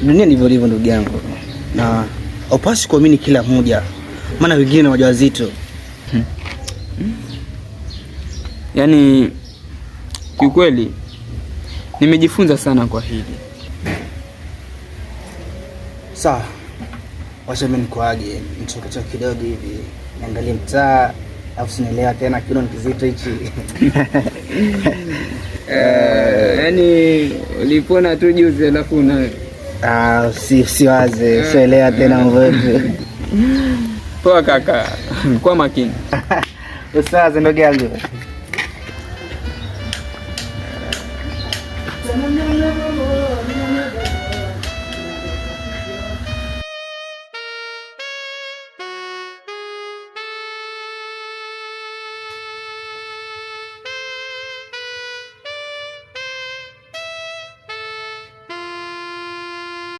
Dunia ndivyo ilivyo ndugu yangu, na upasi kuamini kila mmoja, maana wengine wajawazito. Yaani kiukweli nimejifunza sana kwa hili. Sawa, wacha mimi nikuage, nitoke kidogo hivi niangalie mtaa, alafu sinaelewa tena, kilo ni kizito hichi. Yaani ulipona tu juzi alafu una Ah, usiwaze, usielewa tena mambo yetu. Poa kaka, kwa makini. Usiwaze ndugu yangu.